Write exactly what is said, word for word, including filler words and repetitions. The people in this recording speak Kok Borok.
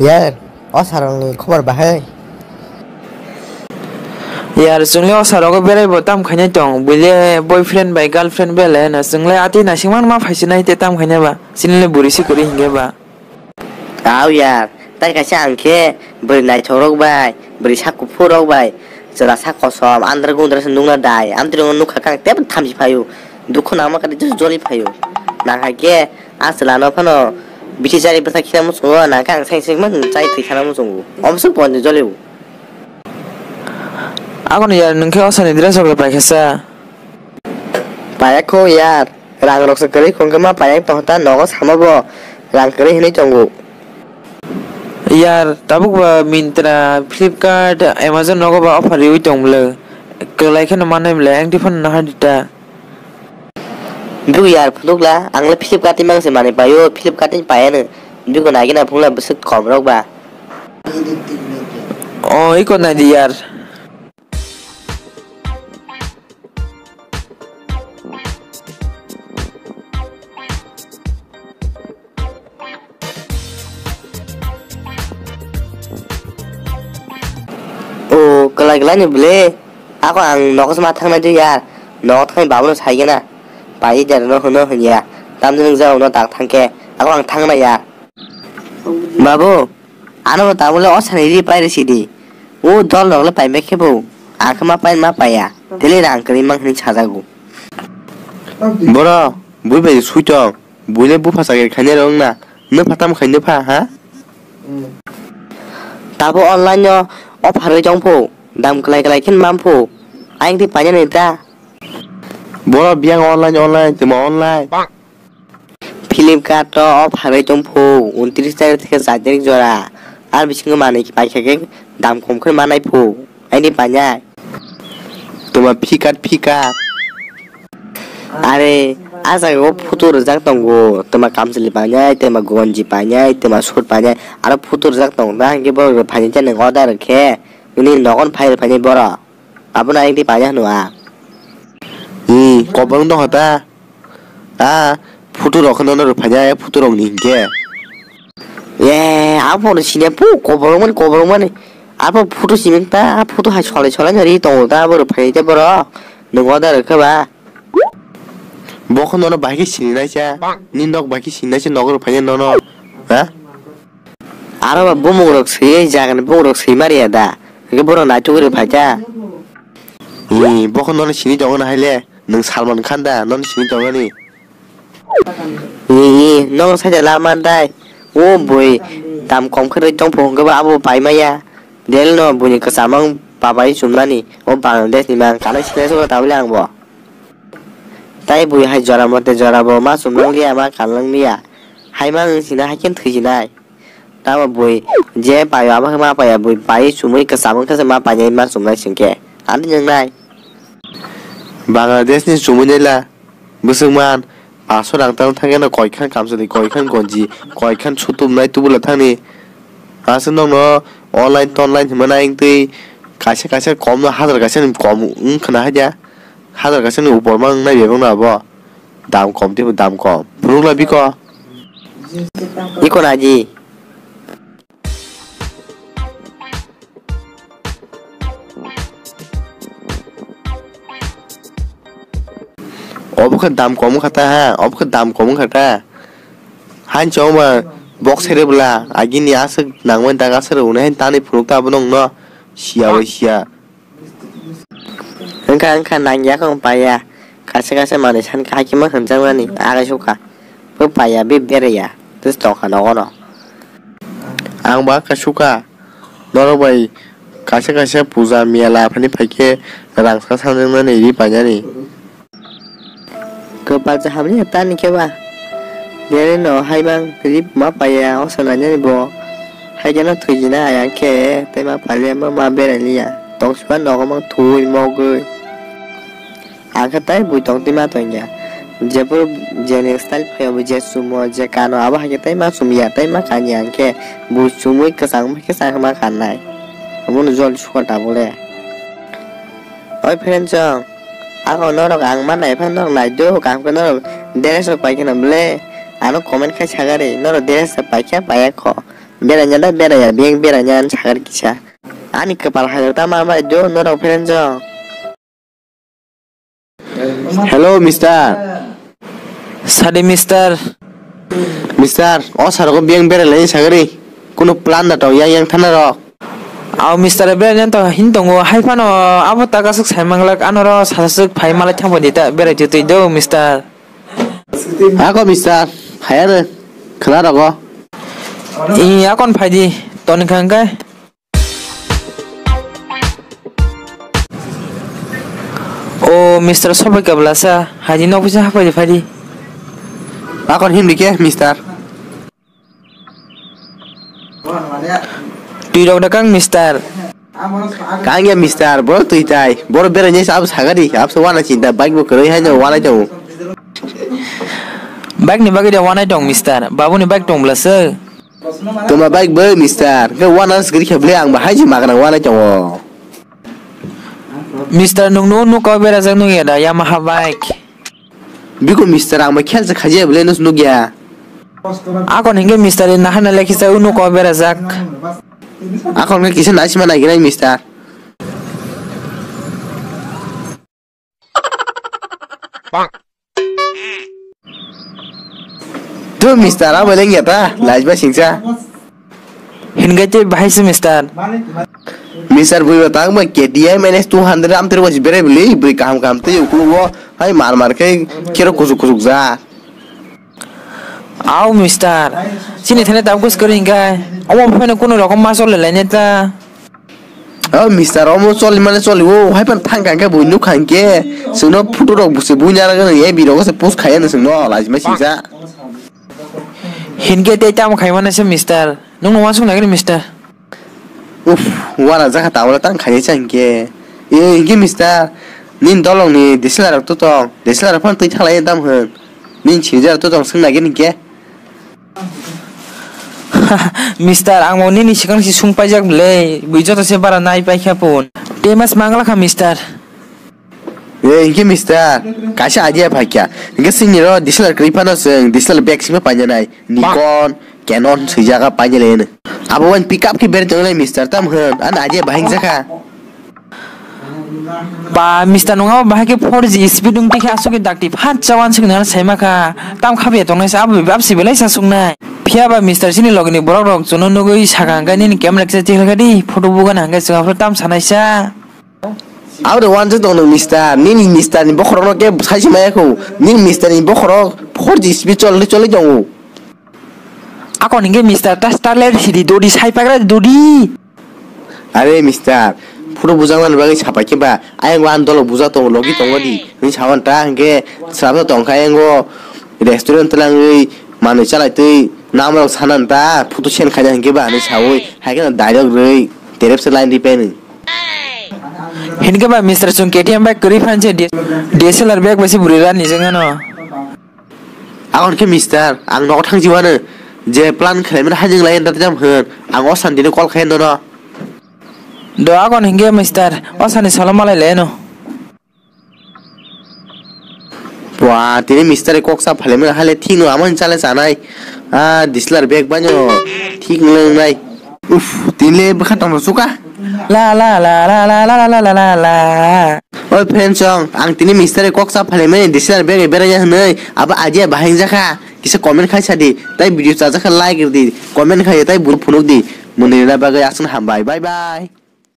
Yar, o sarokni khobor bahai? Yar, chwngli o sarogo berai bo tam khainai tong, buile boyfriend bai girlfriend belai hwno, chwngli atwi naisingmano ma phaisinai te tam khainai ba, chinile buri si kwrwi hinkhe ba. Au yar, tai kaisa ang khe bwrwi naithok rok bai, bwrwi sak kuphur rok bai, chwla sak kosom, andra gundra se nukna dai, amtwrwngno nukha khe ang teibo thamchi phaio, dukhu nangma khe just joli phaio. Nang hai khe a chwlano phano bithi chari bwsa khina muchungo, nang khe ang sain sain man chai thwi khana muchungo, omo swk pon jolio. Agon yar, nwng khe o sani dress rok le paikha sa? Paya kho yar, rang rok se kwrwi khong khe ma paya tong ta nogo sama bo rang kwrwi hinwi tongo. Yar, tabuk ba Myntra, Flipkart, Amazon nogo ba offer riwi tong bwle. Kwlai kheno manai bwle, ang refund no hadi ta. Bwk yar phunukla, ang le Flipkart ni mang se manwi paio, Flipkart ni payano. Bwk nagina phunukla bwswk kom rok ba. O, iko nai di yar. O, kwlai kwlai ni bwle. Ako ang nogo se ma thangna di yar. Nogo thangni babono sai gana. Pai jar no hwno hwnya. Tamni nwng jao no tak thangkhe. Ako ang thangna yar. Babu, ano bo tabule o sani ri pai risi di. O dol rok le pai me khe bo. Ang khe ma pai ma paiya. Tele rang kwrwi mang hwnwi sajago. Boro, bui bai sui tong. Buile bupha chakri khainai rok wngna, nwpha tamo khai nwpha, ha? Tabo online o offer oi tong phu, dam kwlai kwlai khe man phu, ayang twi painani ta. Borok biyang online, online, twma online. Flipkart o offer oi tong phu, untris tarik theke char tarik jora, ar bisingo manwi paikha khe dam kom khe manai phu, ayang twi painai. Twma phikat phikat. Are, a jaga o photo rwjak tongo, twma kamchwlwi painai, twma gonji painai, twma suit painai, aro photo rwjak tongo, da hwnkhe borok rok phainai khe nwng order rwkhe, nini nogo phai rw phainai borok, abono ayang twi painai hwnwi a. Hmm, kobor wng tongkha ta? A, photo rok kheno rw phainai, photo rok ni hinkhe. Ye, abo no sini pu kobor wng mani, kobor wng mani. Abo photo simi ta, photo hai solai solai no ri tongo ta, abo rw phainai tei borok. Nwng order rwkha ba? Bo khe nono bahai khe sini naisa, ni nok bahai khe sini naisa, nogo rw phainai nono, ha? Aro ba bumung rok swi, jagani bumung rok swi mariya da, hwnkhe borok naithok rw phaikha. Ee, bo khe nono sini tongo na hai le, nwng Salman Khan da, nono sini tongo ni? Ee, ee, nono sai da lama dai, o bui dam kom khe rwi tong phu hwnkhe bo abo pai maya, del no buini kwcham wng pabai chumnani, o Bangladesh ni mang kanai sinai se tabule ang bo. Tai bui hai jora mote jora bo ma chumnang liya, ma kanlang liya. Hai ma wng sina hai khe thwi sinai. Tamo bui je paio abo khe ma paiya, bui pai chumui kwcham wng khe se ma painai, ma chumnai sing khe. Ani nang nai. Bangladesh ni chumui nai la bwswk man, paso rang tang thang khe no koi khan kamchwlwi, koi khan gonji, koi khan sutum nai tubula thang ni. Aswk nokno online tonline hinmani ayang twi kaisa kaisa kom no hazar kaisa ni kom wng khwna hai dia. Hazar kaisa ni upor ma wng nai bebak no abo. Dam kom tei bo dam kom. Phunuk la biko. Iko naji. Obo khe dam kom wngkha ta ha, obo khe dam kom wngkha ta. Hain chong ba box sere bwla, agini aswk nangmani daga sere hwnwi hain tanwi phunuk ta abo nokno siya bai siya. Wngkha, wngkha, nangya khe wng paiya. Kaisa, kaisa manwi san khe hakhe ma hwnjaknani, agai sukha. Bo paiya, be beraiya, tei tongkha nogono. Ang ba kha sukha. Norok bai kaisa, kaisa puja, mela phani phaikhe rang sa sanjaknani, ri painani. Kwpal cha hamya tani khe ba. Biyani no hai mang rip ma paiya, o sanani bo. Hai gana thwijina ayang khe, tei ma paliya ma, ma berai liya. Tong siba nogo mang thui mogwi. Ang khe tai bui tong twi ma tongya. Jephuru jeni style phaiya bo je chumo, je kano, abo hai khe tai ma chumya, tai ma kanya ang khe. Bui chumui kwchang ma khe chang ma kannai. Omono jol sukha tabuk le. Oi friend chong. Ako norok ang ma nai phano norok nai do, kaham khe norok dress rok pai kheno ble. Ano comment khai sagari, norok dress rok pai khe pai ya kho. Beraina da beraya, beng beraina ang sakar kisa. Ani kwpal hai ta ma bai do norok friend jong. Hello, mister. Sadi, mister. Mister, o sar ko beng berai lai sagari. Kuno plan da tong yang yang thana rok. Aw, mister, berai nan to hin tongo, hai phano abo taka suk sai manglak, anoro sasuk phai malai thang di ta, berai tu tui do, mister. Ako, mister, phai ano, khna rogo. I, akon phai di, toni khang kai. O, mister Sobai Kablasa, haji nok bisa hapai di phai di. Akon him di ke, mister. Twi rok da kang, mister. Kang ya, mister, boro twi tai. Boro berai nai sa abo sagadi, abso wana chinta, bike bo kwrwi hai no wana tong. Bike ni bagwi da wanai tong, mister. Babu ni bike tong bla se. Toma bike bo, mister. Ke wana sgri khe ble ang bahai ji magana wana tongo. Mister, nung nu nuko berajak nung ya da Yamaha bike. Biko mister, ang bai khel se khaje bole nus nugya. Akon hingke mister, na hana lekhi sa uno ko berajak. Akon ke kisa naisima naigirai mister. Tu mister, abo lengya ta, lajba singsa. Hingai tei bahai se, mister. Mister, bui ba tang ba K T M N S two hundred am tero wasi bere bili, bui kaham kaham tei ukulu wo, hai mar mar khe kero kusuk kusuk ja. Au, mister. Chini thane tam kus kori hingai. Omo pheno kuno rokom ma chole lai neta. Oh, mister, omo choli mane choli, o hai pan thang kang khe bui nuk kang khe. Sungno photo rok busi bui nara gana, e biro se post khaya no sungno, lajima singsa. Hinke tei tamo khaimano se, mister? Nung no uansuk nagini, mister? Uff, wara jakha tabole tang khaye chang ke. E, hinke, mister, nin dolong ni D S L R rok to tong. D S L R phone twi thalai tam hwn. Nin singjar to tong sung nagini ke. Mister, ang bo nini sikang si sung paijak le. Bui joto se bara nai paikha pun. Te mas mangla kha, mister. E, hinke mister, kaisa idea phaikya. Hinke sini ro D S L R kwrwi phano chwng D S L R bag sima painanai. Nikon, Canon swijak a painale hino. Abo wan pick up khe bere tongnai mister tam hwn. An idea bahing jakha. Ba, mister, nung abo bahai khe four G speed wng tikhe aswk khe dakti phat chawan swk nang sai ma kha. Tam khabe tongnai sa abo bab si belai sa suknai. Phiya ba, mister, chini logni borok rok chuno nugwi sakha hwnkhe nini camera kisa tikhlakha di. Photo bugana hwnkhe chwng aphuru tam sanai sa. Abo de uansuk tong nung mister, nini mister ni bokhorok no kebo sai se maya kho, nini mister ni bokhorok four G speed choli choli tongo. Akon hingke mister ta starlet sidi dodi sai pagra dodi. Are mister, photo bujang nani bagwi sapai khe ba, ayang o ani dolo buja tongo logi tongo di, hwnwi sawan ta hingke srapsa tongkha ayang o restaurant twlangwi manwi chalai twi namrok sanan ta photo send khaina hingke ba hwnwi sawi, hai kheno direct rwi terep se line ripeni. Hinkhe ba mister chwng K T M bike kwrwi phan se D S L R bag bai se bwrwi rani jeng ano. Ang hwn khe mister, ang nogo thang jiwano je plan khlaimani hajeng lai da jam hwn, ang o sandino call khai nono. Do agon hinkhe mister, o sani salo malai lai no. Bua, tini mister kok sa phale mani hale thik no amani chale chanai. Ah, D S L R bag baino thik nwngnai. Uff, tini le bwkha tongthok suka. La la la la la la la la la la la. Oi friend song, ang tini mister kok sa phale mani D S L R bag beraiya hwnwi abo idea bahai jakha. Kisa comment khai sadi, tai video chajakha like rwdi, comment khai tai buru phunukdi. Mwnwi rwna bagwi aswk hambai. Bye bye.